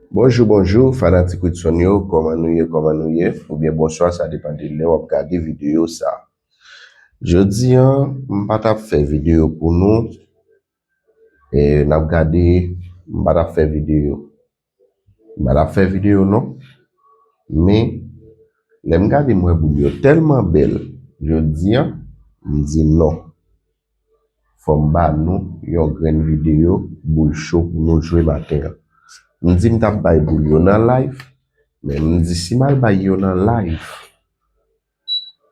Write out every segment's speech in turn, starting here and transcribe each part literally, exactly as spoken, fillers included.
Bonjou, bonjou, fanatik Widson yo, kòman nou ye, kòman nou ye? Oubyen bonswa, sa depann de lè w ap gade videyo sa. Jodi a, m pa t ap fè videyo pou nou, e n ap gade, m pa t ap fè videyo. M pa t ap fè videyo non. Men, lè m gade m wè boul yo tèlman bèl jodi a, m di non. Fò m ba nou yon grenn videyo boul cho pou nou jwe maten an. M di m t ap bay boul yo nan live, men m di si m al bay yo nan live,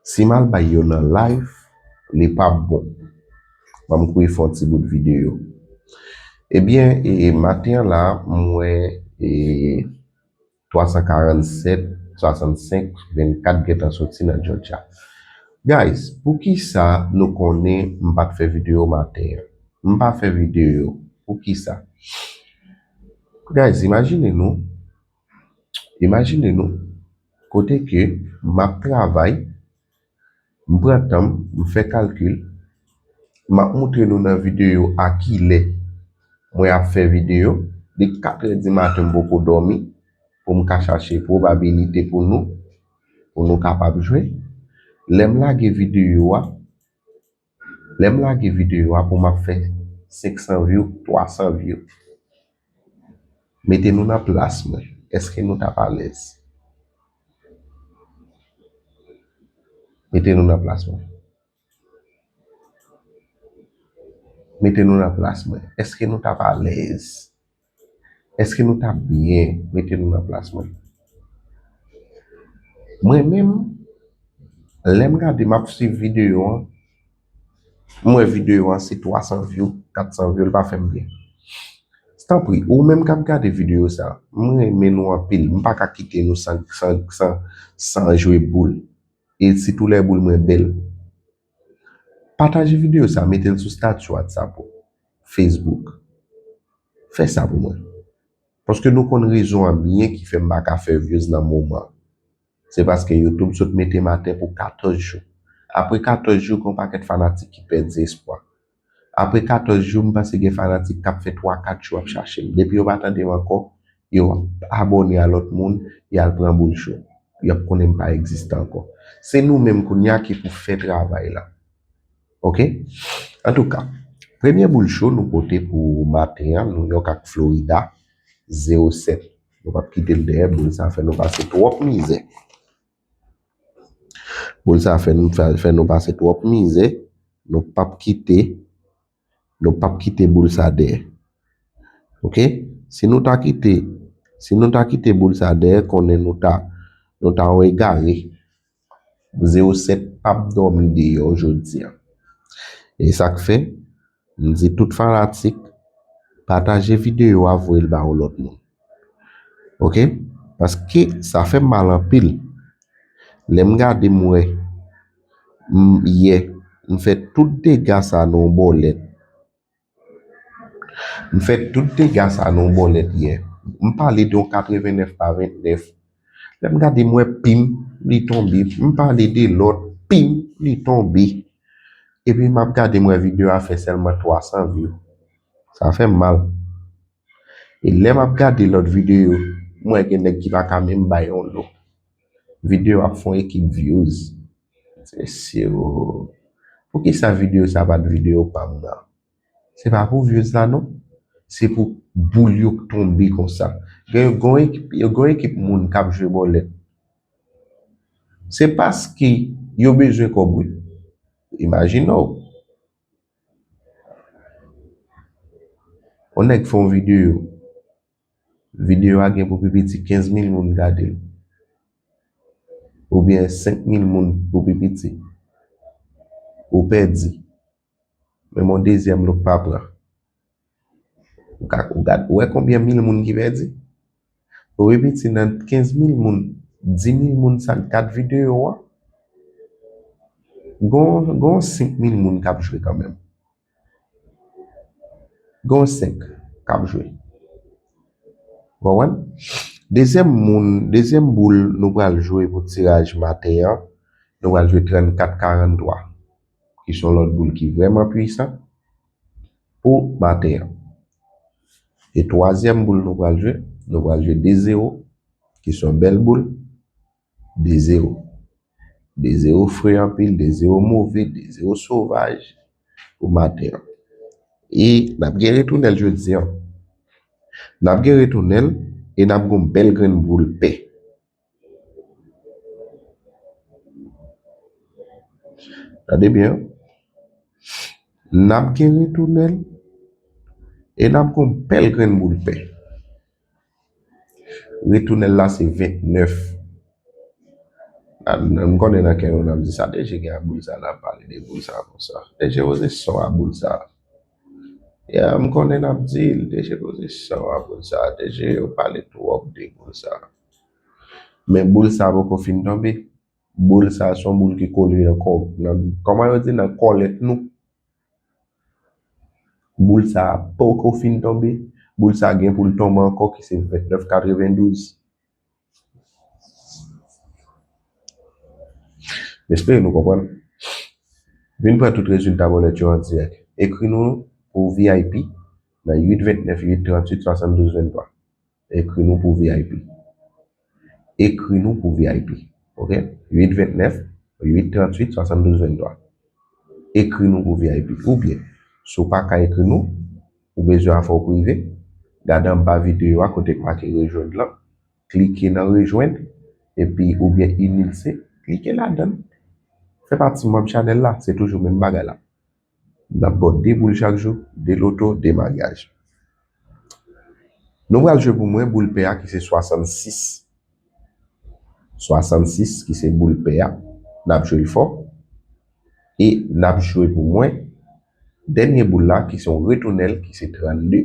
si m al bay yo nan live, li p ap bon. Ban m kouri fè yon ti bout videyo. Ebyen, e, maten an la, m wè, e, twa san karannsèt, swasannsenk, vennkat gentan soti nan Georgia. Guys, poukisa nou konnen m pa t fè videyo maten an? M pa fè videyo. Poukisa? Guys, imajine nou, imajine nou, kote ke m ap travay, m pran tan m, m fè kalkil, m ap moutre nou nan videyo a kilè mwen ap fè videyo, de kat è di maten m poko dòmi, pou m ka chache pwobabilite pou nou, pou nou kapab jwe. Lè m lage videyo a, lè m lage videyo a pou m ap fè senk san view, twa san view. Mete nou nan plas mwen. Èske nou t ap alèz? Mete nou nan plas mwen. Mete nou nan plas mwen. Èske nou t ap alèz? Èske nou t ap byen? Mete nou nan plas mwen. Mwen menm, lè m gade, m ap swiv videyo an, m wè videyo an se twa san view, kat san view, l pa fè m byen. Tanpri, ou menm k ap gade videyo sa, m renmen nou anpil. M pa ka kite nou san, san, san, san jwe boul. E sitou lè boul mwen bèl. Pataje videyo sa, mete l sou stati WhatsApp ou, Facebook. Fè sa pou mwen. Paske nou konn rezon an byen ki fè m pa ka fè views nan moman. Se paske YouTube sot mete m atè pou katòz jou. Apre katòz jou, gen yon pakèt fanatik ki pèdi espwa. Apre katòz jou, m panse gen fanatik k ap fè twa, kat jou ap chache m. Depi yo pa tande m ankò, yo ap abòne a lòt moun, y al pran boul cho. Y ap konnen m pa egziste ankò. Se nou menm kounye a ki pou fè travay la. Oke? Antouka, premye boul cho nou pote pou maten an, New York ak Florida, zewo sèt. Nou p ap kite l dèyè, boul sa fè nou pase twòp mizè. Boul sa fè nou, fè, fè nou pase twòp mizè, nou p ap kite, nou p ap kite boul sa dèyè. Oke? Si nou ta kite, si nou ta kite boul sa dèyè, konnen nou ta, nou ta yon egare. Zewo sèt p ap dòmi deyò jodi a. E sa k fè, m di tout fanatik, pataje videyo a, voye l ba yon lòt moun. Oke? Paske sa fè m mal anpil. Lè m gade m wè, m, yè, m fè tout dega sa nan yon bòlèt. M fè tout dega sa nan yon bòlèt yè. M pale de yon katrevennèf pa vennèf. Lè m gade m wè pim, li tonbe. M pale de lòt, pim, li tonbe. Epi m ap gade m wè videyo a fè sèlman twa san view. Sa fè m mal. E lè m ap gade lòt videyo, m wè gen nèg ki pa ka menm bay yon lo. Videyo ap fè yon ekip views. Mesye o. Poukisa videyo sa pa t videyo pa m nan? Se pa pou views la non. Se pou boul yo k tonbe konsa. Gen, gen yon ekip, gen yon ekip moun k ap jwe bòlèt. Se paske yo bezwen kòb wi. Imajine w. Yon nèg fè yon videyo. Videyo a gen pou pi piti kenz mil moun gade l. Oubyen senk mil moun pou pi piti. Ou pèdi. Menm yon dezyèm lo k pa pran. Ou ka, ou gad, ou wè konbyen mil moun ki pèdi? Ou pi piti nan kenz mil moun, di mil moun sa k gad videyo a. Gon, gon senk mil moun k ap jwe kanmenm. Gon senk k ap jwe. Konprann? Dezyèm moun, dezyèm boul nou pral jwe pou tiraj maten an, nou pral jwe trannkat karanntwa, ki se yon lòt boul ki vrèman pwisan pou maten an. E twazyèm boul nou pral jwe, Nou pral jwe de zewo, ki se yon bèl boul. De zewo. De zewo fre anpil, de zewo move, de zewo sovaj pou maten an. E n ap gen retounèl jodi an. N ap gen retounèl e n ap gen yon bèl grenn boul pè. Tande byen. N ap gen retounèl e n ap gen yon bèl grenn boul pè. Retounèl la se vennèf. M konnen nan kè nou n ap di sa, D J gen a boul sa, n ap pale de boul sa konsa. D J poze son a boul sa. Ya, m konnen n ap di l, D J poze son a boul sa, D J yo pale twòp de boul sa. Men boul sa poko fin tonbe. Boul sa se yon boul ki kole nan kò, nan, kòman yo di, nan kòlèt nou. Boul sa poko fin tonbe. Boul sa gen pou l tonbe ankò, ki se vennèf katrevendouz. M espere nou konprann. Vin pran tout rezilta bòlèt yo an dirèk. Ekri nou pou V I P nan uit vennèf, uit tranntuit, swasanndouz venntwa. Ekri nou pou V I P. Ekri nou pou V I P. Oke? Uit vennèf, uit tranntuit, swasanndouz venntwa. Ekri nou pou V I P. Oubyen, si w pa ka ekri nou, ou bezwen afè w prive, gade anba videyo a kote k make rejwenn lan, klike nan rejwenn, epi oubyen inilse, klike ladan l. Fè pati manm chanèl la, se toujou menm bagay la. N ap ba w de boul chak jou, de loto, de maryaj. Nou pral jwe pou mwen boul pè a ki se swasannsis. Swasannsis ki se boul pè a. N ap jwe l fò. E n ap jwe pou mwen dènye boul la ki se yon retounèl ki se trannde.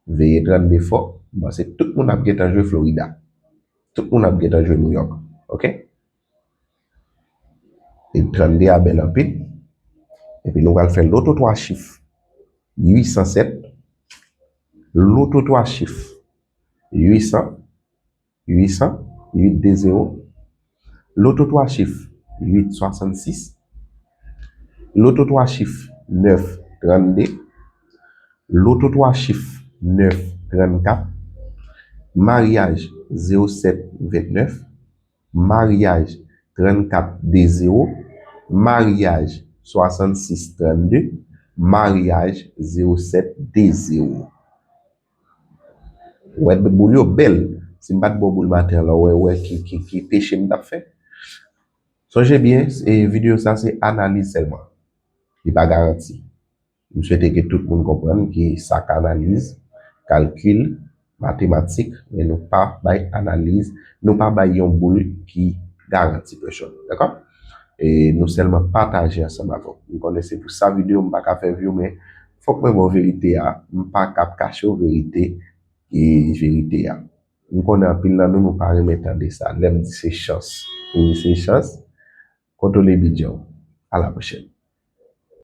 Veye trannde fò. M panse tout moun ap gentan jwe Florida. Tout moun ap gentan jwe New York. Oke? E trannde a bèl anpil. Epi nou pral fè loto twa chif uit san sèt. Loto twa chif uit san, uit san, uit de zewo. Loto twa chif uit swasannsis. Loto twa chif nèf trannde. Loto twa chif nèf trannkat. Maryaj zewo sèt vennèf. Maryaj trannkat de zewo. Maryaj swasannsis trannde. Maryaj zewo sèt de zewo. Ou wè boul yo bèl. Si m pa t ba w boul maten an la, ou wè, ou wè ki, ki, ki peche m t ap fè. Sonje byen, e, videyo sa se analiz sèlman. Li pa garanti. M swete ke tout moun konprann ki sa k analiz, kalkil, matematik, men nou pa bay analiz, nou pa bay yon boul ki garanti pèsonn. Dakò? E nou sèlman pataje ansanm avè w. M konnen se pou sa videyo m pa ka fè view, men fòk mwen ba w verite a. M pa ka ap kache w verite, e verite a. M konnen anpil nan nou, nou pa renmen tande sa. Lè m di se chans. Wi, se chans. Kontwole bidjè w. A la pwochèn.